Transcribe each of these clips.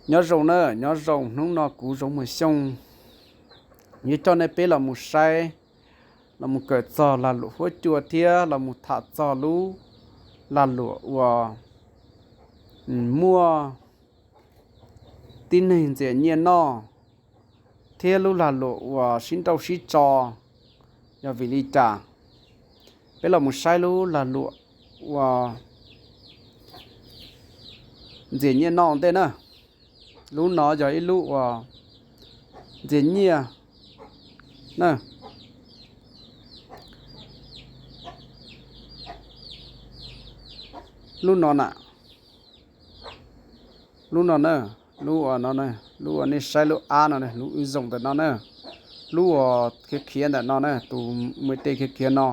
Nyob zoo na, nyob zoo, hnub no kuv Zoov Muas Xyooj yuav coj nej peb los mus saib, los mus kawm txog lag luam huab cua thiab los mus tham txog lub lag luam uas muaj tib neeg ntxias nyiaj noj thiab lub lag luam uas sib nrauj sib tso yog vim li cas. Peb los mus saib lub lag luam uas ntxias nyiaj noj ua ntej na. Lub no yog ib lub uas ntxias nyiaj na. Lub no na, lub no na, lub uas no, lub uas nej saib lub ab no, lub wb zoo ntawm no na, lub uas khiav khiav ntawm no na, tus me tej khiav khiav no,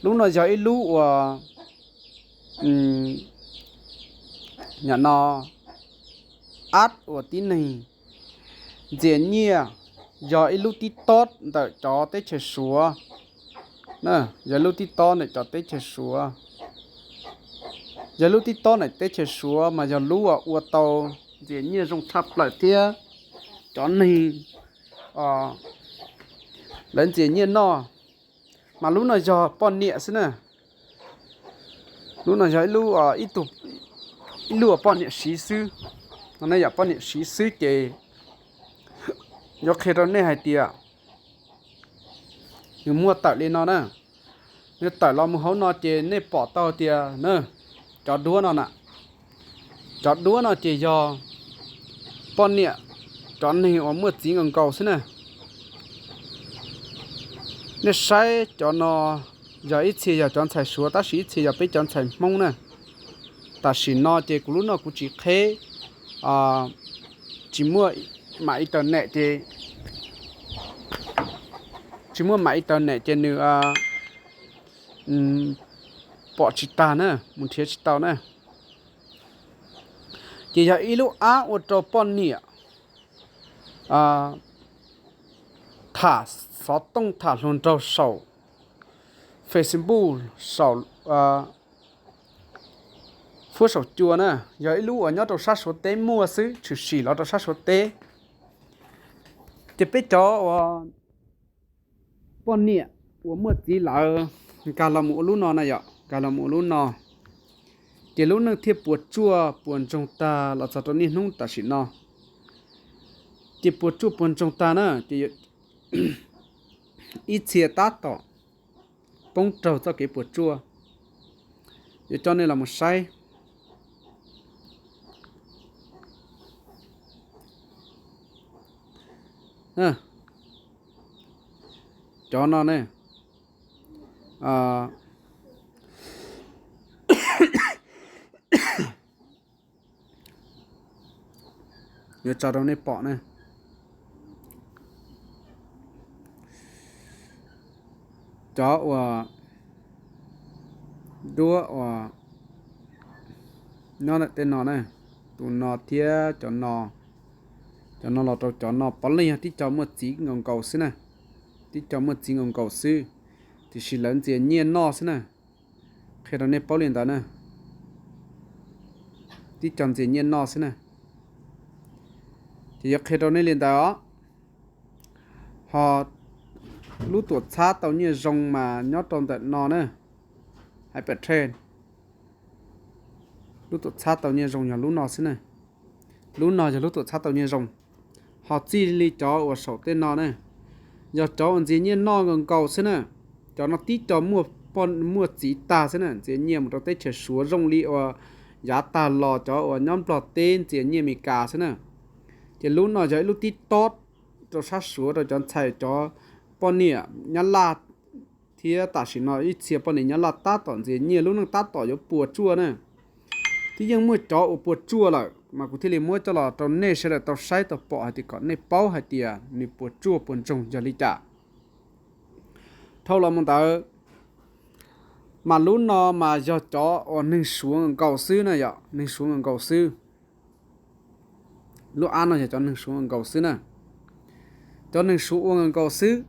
lub no yog ib lub uas, nim no, ab uas tib neeg ntxias nyiaj, yog ib lub tib tob ntawm cov teb chaws Suav na, yog ib lub tib tob ntawm cov teb chaws Suav, yog ib lub tib tob ntawm teb chaws Suav mas yog lub uas ua tau ntxias nyiaj zoo tshaj plaws thiab cov neeg lawv ntxias nyiaj noj, mas lub no yog poj niam xwb na. Lub no yog ib lub, ib lub uas poj niam siv xwb. Nej yog poj niam siv xwb ces yuav qhia rau nej hais tias nws muaj tawm li no na. Nws tawm los mus hauv no ces nej pom tau tias na, cov duab no na, cov duab no ces yog poj niam, cov neeg uas muaj txiv nkaus nkaus xwb na. Nej saib cov no yog ib txhia yog cov ntxhais Suav tab sis ib txhia yog peb cov ntxhais Hmoob na. Tam sim no ces kuv lub no kuv tsis qheb, tsis muaj mam internet ces, tsis muaj mam internet ces nws pom tsis tag na, mus nrhiav tsis tau na. Ces yog ib lub ab ua rau poj niam tham xov tooj tham hluas nraug saum Facebook, saum fuab saum cua na. Yog ib lub uas nyob rau sab Suav teb muaj xwb, tshwm sim los rau sab Suav teb. Ces peb cov uas poj niam uas muaj txiv lawm nkag los mus ua lub no na yom, nkag los mus ua lub no, ces lub neej thiaj puas tsuaj puas ntsoog tag los txog rau niaj hnub tam sim no. Ces puas tsuaj puas ntsoog tag na ces ib txhia tab tom poob raug txoj kev puas tsuaj. Yuav coj nej los mus saib. Cov no ne, yuav tso rau nej pom ne. Cov uas duab uas nyob ntawm tej no na, tus no thiab cov no, cov no los rau cov no puav leej yog tib co muaj txiv nkaus nkaus xwb na, tib co muaj txiv nkaus nkaus xwb, tiam sis lawv ntxias nyiaj noj xwb na. Qhia rau nej paub li ntawd na, tib co ntxias nyiaj noj xwb na. Ces yuav qhia rau nej li ntawd os. Ho lub tuam txhab tau nyiaj zoo mas nyob rau ntawm no na, hais pem rhe. Lub tuam txhab tau nyiaj zoo yog lub no xwb na. Lub no yog lub tuam txhab tau nyiaj zoo. Ho txij li cov uas saum tej no na, yog cov uas ntxias nyiaj noj nkaus nkaus xwb na. Cov no tib co muaj txiv tag xwb na, ntxias nyiaj mus rau teb chaws Suav zoo li uas yav tag los cov uas nyob Nplog teb ntxias nyiaj Amelikas xwb na. Ces lub no yog ib lub tib tob rau sab Suav rau cov ntxhais cov poj niam Nyab Laj thiab tam sim no ib txhia poj niam Nyab Laj tab tom ntxias nyiaj lub neej tab tom yuav puas tsuaj na. Twb yeej muaj cov uas puas tsuaj lawm mas kuv thiaj li muab coj los rau nej sawv daws tau saib tau pom hais tias kom nej paub hais tias nws puas tsuaj puas ntsoog yog li cas. Dhau los mus ntawd, mas lub no mas yog cov uas neeg Suav nkaus xwb na yom, neeg Suav nkaus xwb. Lub ab no yog cov neeg Suav nkaus xwb na. Cov neeg Suav ua nkaus xwb.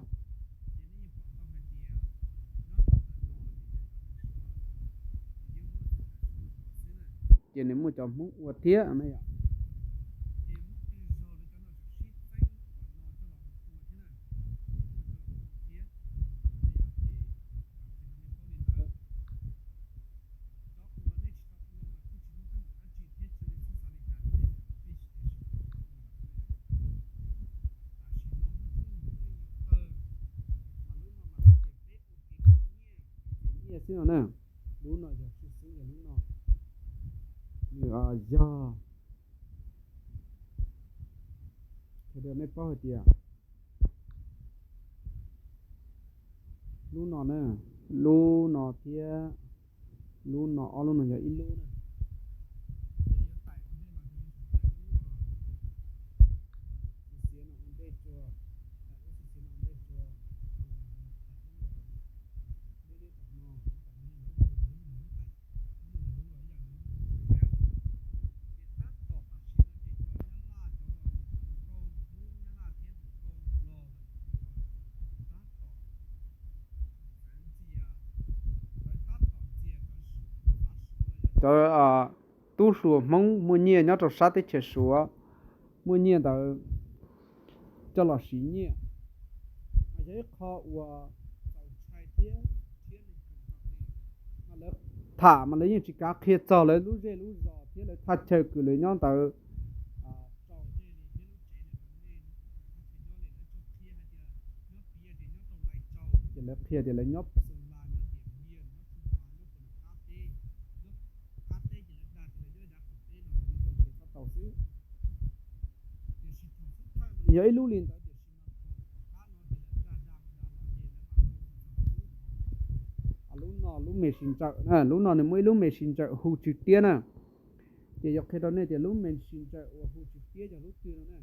Ces nws muaj cov Hmoob ua thiab na yom. xwb no na. Lub no yog tshwj xeeb yog lub no, nws yog, qhia rau nej paub hais tias lub no na, lub no thiab lub no, ob lub no yog ib lub na. Cov tub hluas Hmoob muaj nyiaj nyob rau sab teb chaws Suav, muaj nyiaj ntawd coj los siv nyiaj, mas yog ib qho uas txaus ntshai thiab lawv tham mas lawv yeej tsis kav qhia txog lawv lub zej lub zos thiab lawv thaj chaw kws lawv nyob ntawd. Ces lawv qhia tias lawv nyob tau xwb. Yog ib lub li ntawd tiam sis lub no lub messenger, lub no nws muaj ib lub messenger hu tswv tiab na. Ces yuav qhia rau nej tias lub messenger uas hu tswv tiab yog lub twg no na.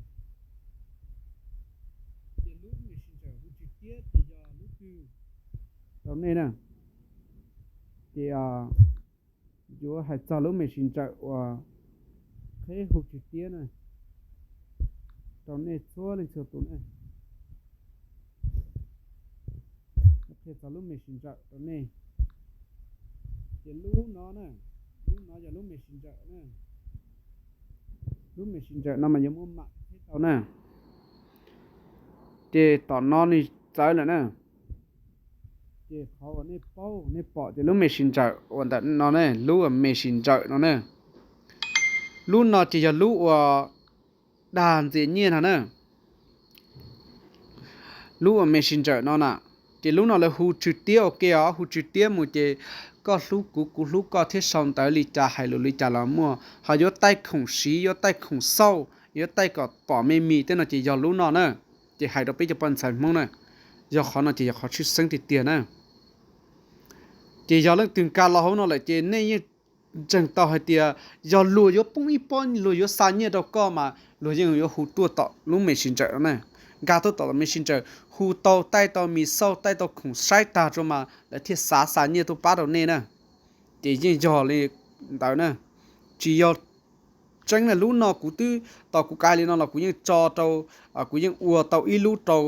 Ces lub messenger hu tswv tiab ces yog lub twg rau nej na. Ces yuav hais txog lub messenger uas qheb hu tswv tiab na rau nej txhua leej txhua tus na. Qhia txog lub messenger rau nej. Ces lub no na, lub no yog lub messenger na. Lub messenger no mas yuav muaj mam thiab tau na. Ces tom no nws txawv lawm na. Ces qhov uas nej paub nej pom ces lub messenger uas ntawm no ne, lub messenger no ne, lub no ces yog lub uas dag ntxias nyiaj no na. Lub uas messenger no na, ces lub no lawv hu tswv tiab ua ke os, hu tswv tiab mus ces koj hlub kuv, kuv hlub koj thiab sau ntawv li cas hais lus li cas los muaj, ho yuav taij khoom siv, yuav taij khoom xauj, yuav taij kom pom me mis tej no ces yog lub no na. Ces hais rau peb cov poj ntxhais Hmoob na, yog qhov no ces yog qhov tshwj xeeb tiag tiag na. Ces yog leej twg nkag los hauv no lawm ces nej yeej ntseeg tau hais tias yog luag yuav poob ib pob, luag yuav xa nyiaj rau koj mas luag yeej yuav hu tuaj tom lub messenger no na. Nkag tuaj tom messenger, hu tau, taij tau mis xauj, taij tau khoom saib tag rau mas lawv thiaj xav xa nyiaj tuaj pab rau nej na. Ces yeej yog li ntawd na, tsis yog tseeb na. Lub no kuv twb, tos kuv kav li no los kuv yeej tso rau, kuv yeej ua tau ib lub rau,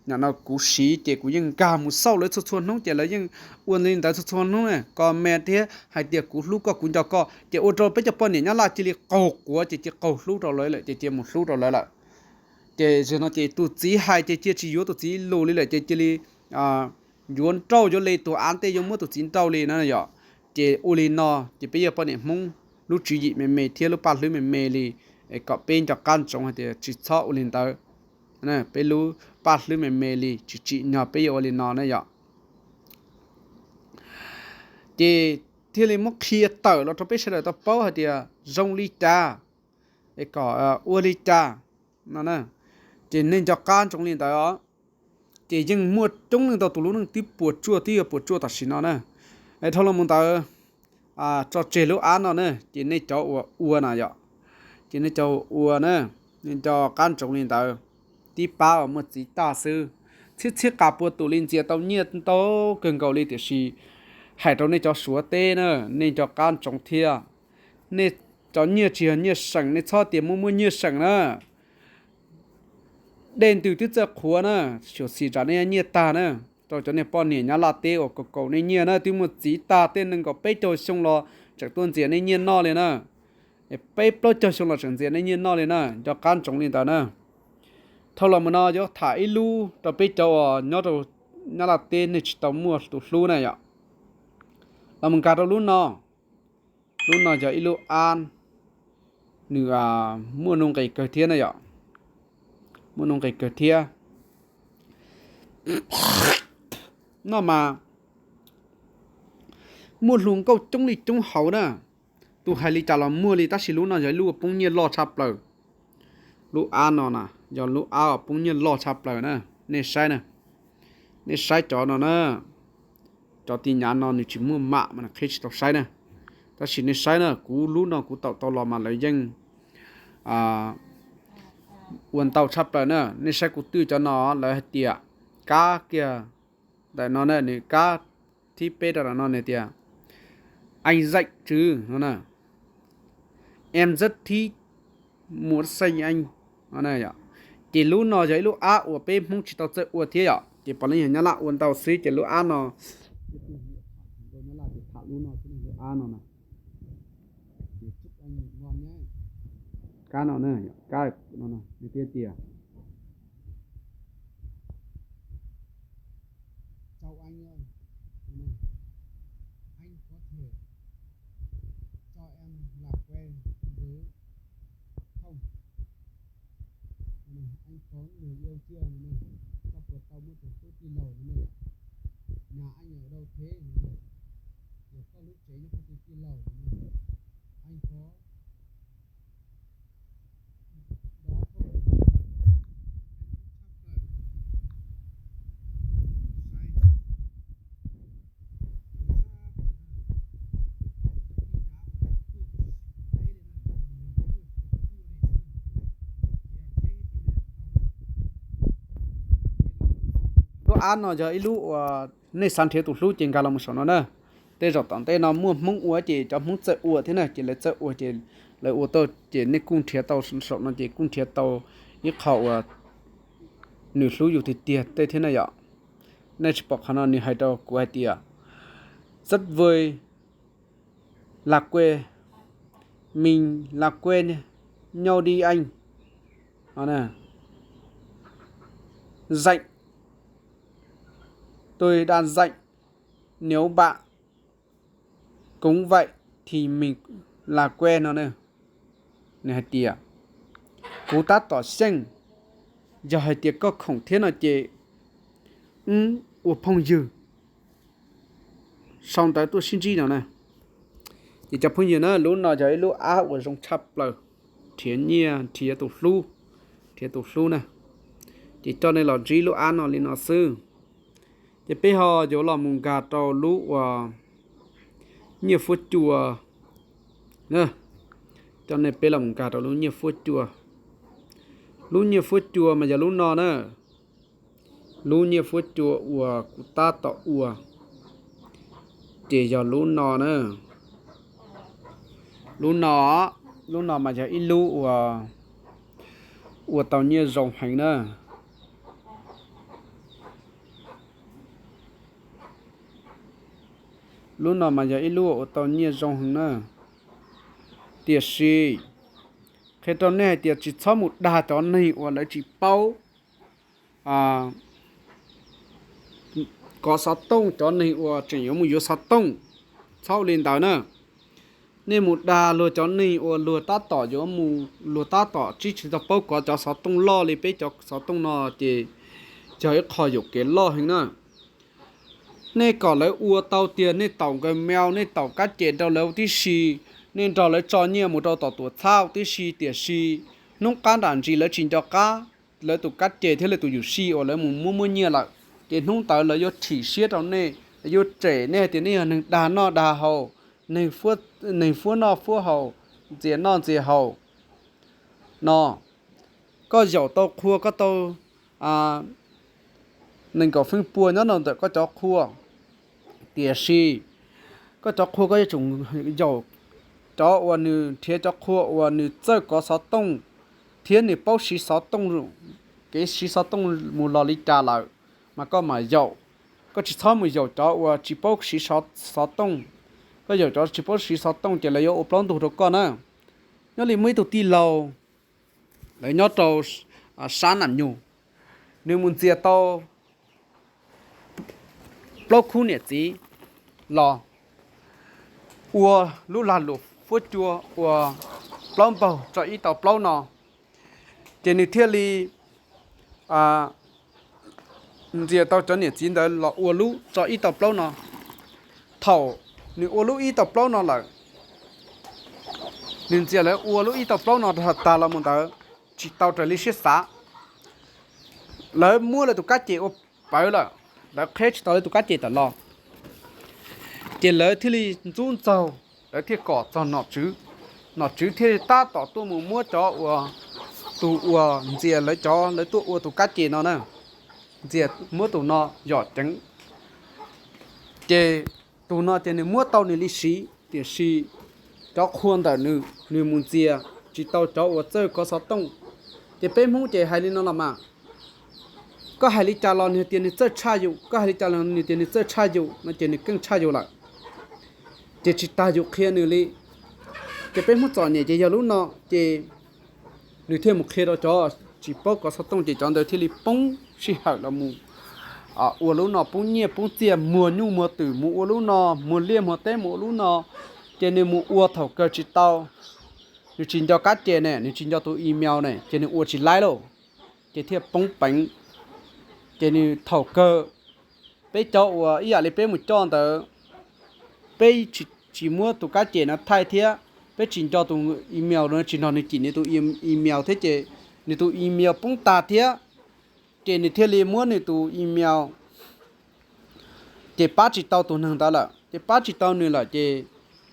nim no kuv siv ces kuv yeej nkag mus xauj lawv txhua txhua hnub ces lawv yeej ua li ntawd txhua txhua hnub na, comment thiab hais tias kuv hlub koj, kuv nco koj, ces ua rau peb cov poj niam nyob Laj cia li qaug quav ces cia qaug hlub rau lawv lawm, ces cia mus hlub rau lawv lawm. Ces zaum no ces tus txiv hais ces cia tsis yuav tus txiv lus li lawm ces cia li yuav nrauj yuav li tus av ntej, yuav muab tus txiv nrauj li na yom. Ces ua li no ces peb yog poj niam Hmoob lub tswv yim me me thiab lub paj hlwb me me li, es kom peb nco qab ntsoov hais tias tsis txhob ua li ntawd. Peb lub paj hlwb me me li tsis tsim nyog peb yuav ua li no na yom. Ces thiaj li muab qhia tawm los rau peb sawv daws tau paub hais tias zoo li cas, es kom ua li cas no. Ces nej nco qab ntsoov li ntawd os. Ces yeej muaj coob leej ntau tus lub neej twb puas tsuaj, twb yuav puas tsuaj tam sim no na. Es dhau los mus ntawd, tso tseg lub app no na, ces nej cov uas ua na yom, ces nej cov ua na, nej nco qab ntsoov li ntawd. Tib pab uas muaj txiv tag xwb, txhiab txhiab qas pua tus li ntxias tau nyiaj ntau kawg nkaus li, tiam sis hais rau nej cov Suav teb na, nej nco qab ntsoov thiab. Nej cov nyiaj tsis yog nyiaj seem, nej txhob tias muaj muaj nyiaj seem na. Dej ntws twb txawj qhuav na, xyuam xim tsam nej nyiaj tag na. Rau cov niag poj niam nyob Laj teb uas kaum kaum nej nyiaj na, twb muaj txiv tag tej nees nkaum peb caug xyoo los tseem tuaj ntxias nej nyiaj noj li na. Peb plaub caug xyoo los tseem ntxias nej nyiaj noj li na, nco qab ntsoov li ntawd na. Dhau los mus no yuav tham ib lub rau peb cov uas nyob rau nyob Laj teb nej tsis tau muaj tus hlub na yom. Los mus nkag rau lub no. Lub no yog ib lub app, nws muaj nuj nqis kawg thiab na yom. Muaj nuj nqis kawg thiab. No mas muaj hluas nkauj coob li coob hauv na. Tus hais li cas los muaj li, tab sis lub no yog ib lub uas poob nyiaj loj tshaj plaws. Lub app no na, yog lub app uas poob nyiaj loj tshaj plaws na. Nej saib na, nej saib cov no na, cov tin nyav no nws tsis muaj mam mas qhib tsis tau saib na. Tab sis nej saib na, kuv lub no kuv tau tau los mas lawv yeej ua ntau tshaj plaws na. Nej saib kuv twj cov no, lawv hais tias kab kiag ntawm no na, nws kab thib peb rau no nws tias Anh dạy chứ no na, em rất thích mua sách Anh. Ces lub no yog ib lub app uas peb Hmoob tsis tau txawj ua thiab yom, ces puav leej yog Nyab Laj ua ntau xwb. Ces lub app no, Nyab Laj ces tham lub no xwb, lub app no na. Kab no, kab no nws thiaj tias Chào anh ơi, anh có thể cho em làm quen với không? Anh có người yêu chưa? Sao của tao mới của tôi tin lầu này? Nhà anh ở đâu thế? Của con lũ chế cho tôi tin lầu này. Anh có Lub app no yog ib lub uas nej xav nrhiav tus hlub ces nkag los mus saum no na. Tej zaum tom ntej no muaj Hmoob ua ces cov Hmoob txawj ua thiab na, ces lawv txawj ua ces lawv ua tau ces nej kuj nrhiav tau saum no ces kuj nrhiav tau ib qho uas nws hlub yus tiag tiag tej thiab na yom. Nej tsis pom qhov no nws hais rau kuv hais tias rất vui là quê mình là quê nhau đi anh. Dạy, tôi đã dạy, nếu bạn cũng vậy thì mình là quê no na. Nws hais tias kuv tab tom xyeej, yog hais tias koj khoom thiab no ces wb ua phooj ywg sau ntawv tuaj sib ntsib no na. Ces cov phooj ywg na, lub no yog ib lub app uas zoo tshaj plaws, nrhiav nyiaj, nrhiav tus hlub, nrhiav tus hlub na. Ces coj nej los ntsib lub app no li no xwb. Ces peb ho yuav los mus nkag rau lub uas nyiaj fuab cua na. Coj nej peb los mus nkag rau lub nyiaj fuab cua. Lub nyiaj fuab cua mas yog lub no na. Lub nyiaj fuab cua uas kuv tab tom ua ces yog lub no na. Lub no, lub no mas yog ib lub uas ua tau nyiaj zoo heev na. Lub no mas yog ib lub uas ua tau nyiaj zoo heev na. Tiam sis qhia rau nej hais tias tsis txhob mus dag cov neeg uas lawv tsis paub kov xov tooj, cov neeg uas tseem yuav mus yuav xov tooj, txhob ua li ntawd na. Nej mus dag luag cov neeg uas luag tab tom yuav mus, luag tab tom tsis tsis tau paub kov cov xov tooj loj li peb cov xov tooj no ces yog ib qho yuam kev loj heev na. Nej kom lawv ua tau tiag, nej taum Gmail, nej taum kab ces rau lawv tib si, nej nrog lawv tso nyiaj mus rau tom tuam txhab tib si, tiam sis hnub qab nram ntsis lawv tsis nco qab lawv tus kab ces thiab lawv tus yuam sij uas lawv mus muab muab nyiaj lawm, ces hnub ntawd lawv yuav chim siab rau nej, lawv yuav tsem nej hais tias nej yog neeg dag noj dag haus, neeg fuab noj fuab haus, ntxias noj ntxias haus no. Koj yaum tau qhua, koj tau nees nkaum feej pua nyob rau ntawm koj cov qhua, tiam sis koj cov qhua koj yuav tsum yaum cov uas nws nrhiav cov qhua uas nws txawj kov xov tooj thiab nws paub siv xov tooj, kev siv xov tooj mus los li cas lawm mas koj mam yaum. Koj tsis txhob mus yaum cov uas tsis paub siv xov tooj. Koj yaum cov tsis paub siv xov tooj ces lawv yuav ua plaub ntug rau koj na. Nyob li muaj ib tug tij laug, lawv nyob rau sab Nam Nyug, nws mus ntxias tau plaub khub niam txiv los ua lub lag luam fuab cua ua plaub npaug tso ib tau plaub no, ces nws thiaj li ntxias tau cov niam txiv ntawd los ua lub tso ib tau plaub no. Thaum nws ua lub ib tau plaub no lawm, nws ntxias lawv ua lub ib tau plaub no tag los mus ntawd tsis tau raws li siab xav. Lawv muab lawv tus kab ces ua pawv lawm, lawv qheb tsis tau lawv tus kab ces tawm los. Ces lawv thiaj li ntxub ntxaug, lawv thiaj kom txog nom tswv. Nom tswv thiaj li tab tom tuaj mus muab cov uas, tus uas ntxias lawv cov, lawv tuaj ua tus kab ces no na, ntxias muab tus no yom ceev. Ces tus no ces nws muab tau nws li siv, tiam sis cov qhua ntawm nws, nws mus ntxias tsis tau cov uas txawj kov xov tooj. Ces peb Hmoob ces hais li no los mas, koj hais li cas los nws tias nws txawj tshaj yus, koj hais li cas los nws tias nws txawj tshaj yus no ces nws keej tshaj yus lawm, ces tsis tas yus qhia nws li. Ces peb Hmoob txom nyem ces yog lub no, ces nws thiaj mus qhia rau cov tsis paub kov xov tooj, ces cov ntawd thiaj li poob sij hawm los mus ua lub no, poob nyiaj poob txiaj, muag nyuj muag twm mus ua lub no, muag liaj muag teb mus ua lub no. Ces nws mus ua thaum kawg tsis tau, nws tsis nco kab ces ne, nws tsis nco tus email ne, ces nws ua tsis laib lauj, ces thiaj poob peev. Ces nws thaum kawg, peb cov uas ib yam li peb mus coj ntawd, peb tsis muab tus kab ces no thaij thiab, peb tsis nco tus email no, tsis nrog nws cim nws tus email thiab, ces nws tus email poob tag thiab. Ces nws thiaj li muab nws tus email, ces pab tsis tau tus neeg ntawd lawm, ces pab tsis tau nws lawm, ces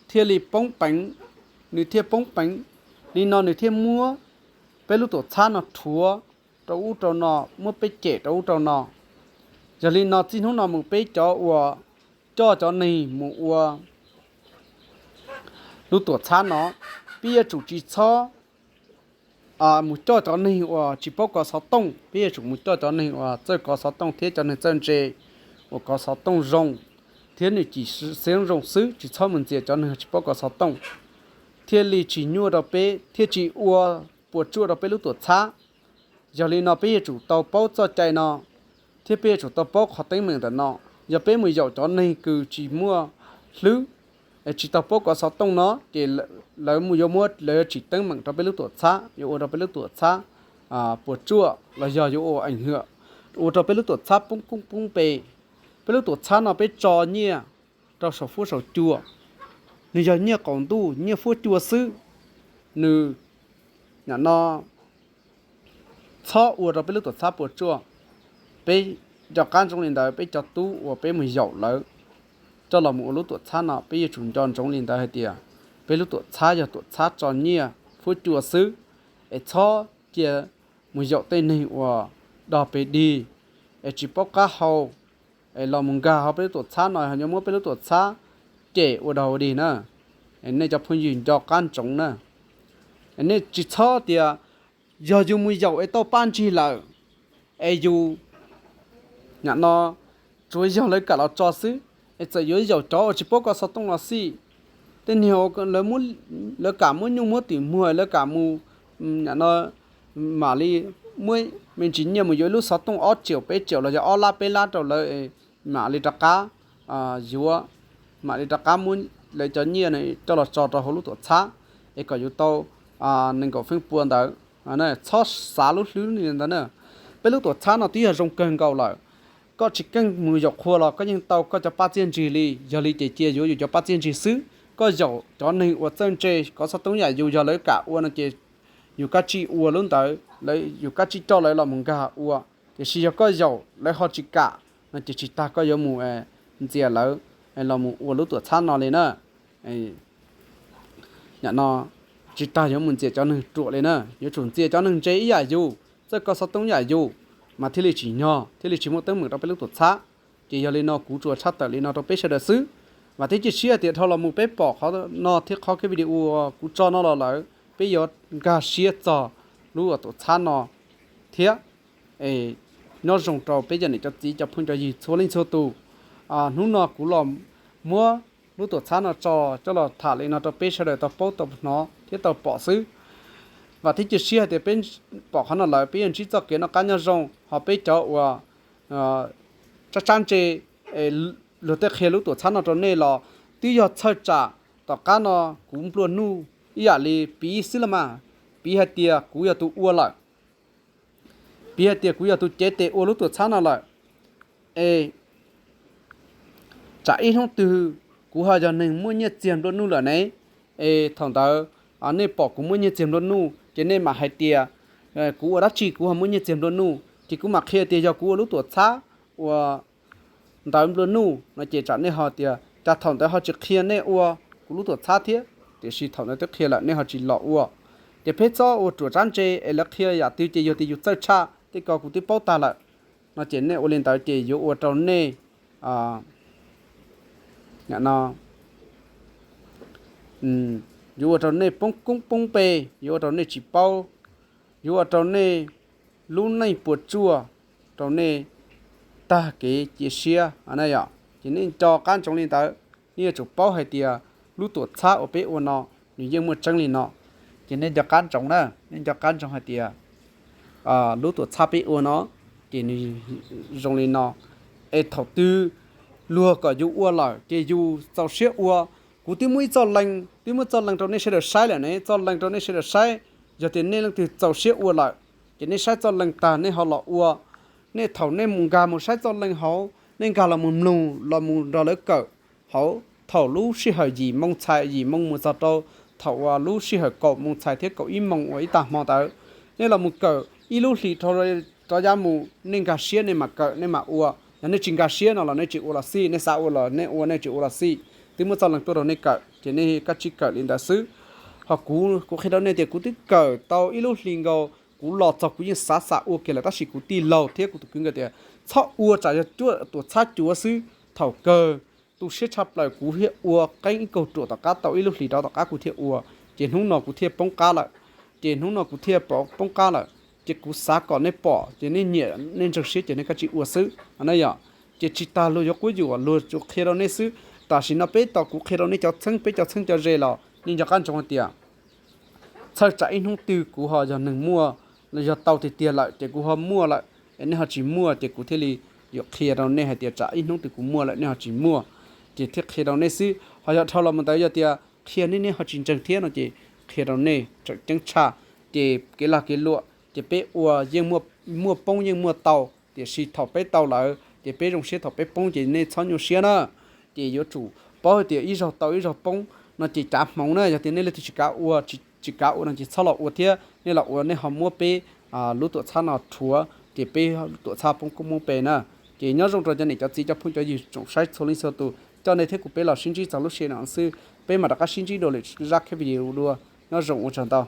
thiaj li poob peev, nws thiaj poob peev. Li no nws thiaj muab peb lub tuam txhab no rhuav rau ub rau no, muab peb cem rau ub rau no. Yog li no txij hnub no mus peb cov uas coj cov neeg mus ua lub tuam txhab no, peb yuav tsum tsis txhob mus coj cov neeg uas tsis paub kov xov tooj, peb yuav tsum mus coj cov neeg uas txawj kov xov tooj thiab cov neeg txawj ntse uas kov xov tooj zoo, thiab nws cim xeeb zoo xwb, tsis txhob mus ntxias cov neeg tsis paub kov xov tooj, thiaj li tsis nyuaj rau peb, thiaj tsis ua puas tsuaj rau peb lub tuam txhab. Yog li no peb yuav tsum tau paub txoj cai no, thiab peb yuav tsum tau paub qhov teeb meem ntawm no. Yog peb mus yaum cov neeg kws tsis muaj hlwb, tsis tau paub kov xov tooj no, ces lawv mus yuav muab, lawv yuav tsim teeb meem rau peb lub tuam txhab, yuav ua rau peb lub tuam txhab puas tsuaj los yog yuav ua ees hwm, ua rau peb lub tuam txhab poob koob poob pe. Peb lub tuam txhab no peb tso nyiaj rau saum fuab saum cua, nws yog nyiaj qaum ntuj nyiaj fuab cua xwb, nws, nim no txhob ua rau peb lub tuam txhab puas tsuaj. Peb nco qab ntsoov li ntawd, peb cov tub uas peb mus yaum lawv coj los mus ua lub tuam txhab no, peb yuav tsum nco ntsoov li ntawd hais tias peb lub tuam txhab yog tuam txhab tso nyiaj fuab cua xwb, es txhob cia mus yaum tej neeg uas dog pes dig, es tsis paub qab hau, es los mus nkag hauv peb lub tuam txhab no, ho yuav muab peb lub tuam txhab cem ua dog ua dig na. Nej cov phooj ywg nco qab ntsoov na, nej tsis txhob tias yog yus mus yaum es tau paj ntsig lawm, es yus, nim no tsuas yog lawv kam los tso xwb, es txawm yuav yaum cov uas tsis paub kov xov tooj los xij, tej niag lawv kam muab nyuj muab twm muag, lawv kam mus, nim no mam li muab me ntsis nyiaj mus yuav ib lub xov tooj ob tsiaum peb tsiaum los yog ob lab peb lab rau lawv, mam li rov qab yuav, mam li rov qab muab lawv cov nyiaj coj los tso rau hauv lub tuam txhab, es kom yus tau nees nkaum feem pua ntawd. Txhob xav lub hlwb li ntawd na. Peb lub tuam txhab no twb yog zoo kawg nkaus lawm, koj tsis keej mus yaum qhua los koj yeej tau koj cov paj txiaj ntsig li. Yog li ces cia yuav yus cov paj txiaj ntsig xwb. Koj yaum cov neeg uas txawj ntse kov xov tooj yam yus, yog lawv kam ua no ces yus kav tsij ua lub ntawd, yus kav tsij coj lawv los mus nkag ua. Tiam sis yog koj yaum lawv ho tsis kam no ces tsis tas koj yuav mus ntxias lawv los mus ua lub tuam txhab no li na. Nim no tsis tas yuav mus ntxias cov neeg ruam li na, yuav tsum ntxias cov neeg ntse ib yam yus, txawj kov xov tooj yam yus, mas thiaj li tsim nyog, thiaj li tsis muaj teeb meem rau peb lub tuam txhab. Ces yog li no kuv tsuas tshaj tawm li no rau peb sawv daws xwb. Vam thiab cia siab tias dhau los mus peb pom qhov no thiab qhov kev video kuv tso no los lawm, peb yuav nkag siab txog lub tuam txhab no thiab. Nyob zoo rau peb cov niam cov txiv cov phooj cov ywg txhua leej txhua tus. Hnub no kuv los muab lub tuam txhab no tso coj los tham li no rau peb sawv daws tau paub tau hnov thiab tau pom xwb. Vam thiab cia siab hais tias peb pom qhov no lawm peb yuav ntsib txoj kev noj qab nyob zoo, ho peb cov uas tsab tsab ntse, luag tej qhia lub tuam txhab no rau nej los twb yog txhawj tsam. Tom qab no kuv nplua nuj ib yam li piv xwb los mas, piv hais tias kuv yog tus ua lawm, piv hais tias kuv yog tus cev tes ua lub tuam txhab no lawm, es tsam ib hnub twg kuv ho yog neeg muaj nyiaj txiag nplua nuj lawm ne. Es thaum ntawd nej pom kuv muaj nyiaj txiag nplua nuj ces nej mam hais tias kuv ua dab tsi kuv ho muaj nyiaj txiag nplua nuj, ces kuv mam qhia tias yog kuv ua lub tuam txhab ua ntawv nplua nuj no ces tsam nej ho tias cas thaum ntawd ho tsis qhia nej ua kuv lub tuam txhab thiab, tiam sis thaum ntawd twb qhia lawm nej ho tsis los ua. Ces peb txhob ua ruam tsab ntse es lawv qhia yam twg ces yog tias yus txawj tshaj, tej ko kuv twb paub tag lawm no ces nej ua li ntawd ces yuav ua rau nej no yuav ua rau nej poob koob poob npe, yuav ua rau nej tsis paub, yuav ua rau nej lub neej puas tsuaj, rau nej tag kev cia siab. Ces nej nco qab ntsoov li ntawd, nej yuav tsum paub hais tias lub tuam txhab uas peb ua no nws yeej muaj tseeb li no. Ces nej nco qab ntsoov na, nej nco qab ntsoov hais tias lub tuam txhab peb ua no ces nws zoo li no. Es thaum twg luag kom yus ua lawm ces yus txaus siab ua. Kuv twb muaj ib txoj lees, twb muab txoj lees rau nej sawv daws saib lawm ne, txoj lees rau nej sawv daws saib. Yog tias nej leej twg txaus siab ua lawm ces nej saib txoj lees tag nej ho los ua. Nej thaum nej mus nkag mus saib txoj lees hauv, nej nkag los mus mloog los mus nrog lawv kawm hauv thaum lub sij hawm yim moo txhais yim moo mus txog rau thaum uas lub sij hawm kaum moo txhais thiab kaum ib moo uas ib tag hmo ntawd, nej los mus kawm ib lub hlis rov yav mus, nej nkag siab nej mam kawm nej mam ua. Yog nej tsis nkag siab no los nej tsis ua los xij, nej xav ua los nej ua, nej tsis ua los xij. Twb muab txoj lees tuaj rau nej kawm ces nej kav tsij kawm li ntawd xwb. Ho kuv, kuv qhia rau nej tias kuv twb kawm tau ib lub hlis nkaus, kuv los txog kuv yeej xav xav ua kiag lawm, tab sis kuv tij laug thiab kuv tus kwv nkawd tias txhob ua, tsam yog cuaj tuam txhab cuav xwb. Thaum kawg tu siab tshaj plaws kuv thiaj ua qeeb ib kaug ruam tom qab tau ib lub hlis rov tom qab kuv thiaj ua, ces hnub no kuv thiaj poob qab lawm. Ces hnub no kuv thiaj poob qab lawm, ces kuv xav kom nej pom ces nej nyiam nej ntseeg siab ces nej kav tsij ua xwb na yom. Ces tsis tas luag yuav quab yuam, luag tsuas qhia rau nej xwb. Tam sim no peb tau kuv qhia rau nej cov txheeb, peb cov txheeb cov ze los nej nco qab ntsoov hais tias txhawj tsam ib hnub twg kuv ho yog neeg muaj, yog tau tiag tiag lawm ces kuv ho muaj lawm, es nej ho tsis muaj ces kuv thiaj li yuav qhia rau nej hais tias tsam ib hnub twg kuv muaj lawm nej ho tsis muaj, ces thiaj qhia rau nej xwb. Ho yog dhau los mus ntawd yog tias qhia nej nej ho tsis ntseeg thiab no ces qhia rau nej tseem ceeb tshaj. Ces kev lag kev luam ces peb ua yeej muaj poob yeej muaj tau, tiam sis thaum peb tau lawm ces peb zoo siab, thaum peb poob ces nej txhob nyuaj siab na. Ces yuav tsum paub hais tias ib zaug tau ib zaug poob no ces cav hmoov na. Yog tias nej leej twg tsis kav ua, tsis kav ua no ces txhob los ua thiab, nej los ua nej ho muab peb lub tuam txhab no rhuav ces peb tuam txhab poob koob poob npe na. Ces nyob zoo rau cov niam cov txiv cov phooj cov ywg tsoom saib txhua leej txhua tus, coj nej thiab kuv peb los sib ntsib txog lub sij hawm no xwb, peb mam rov qab sib ntsib dua lwm zaj khiab video dua. Nyob zoo ua tsaug ntau.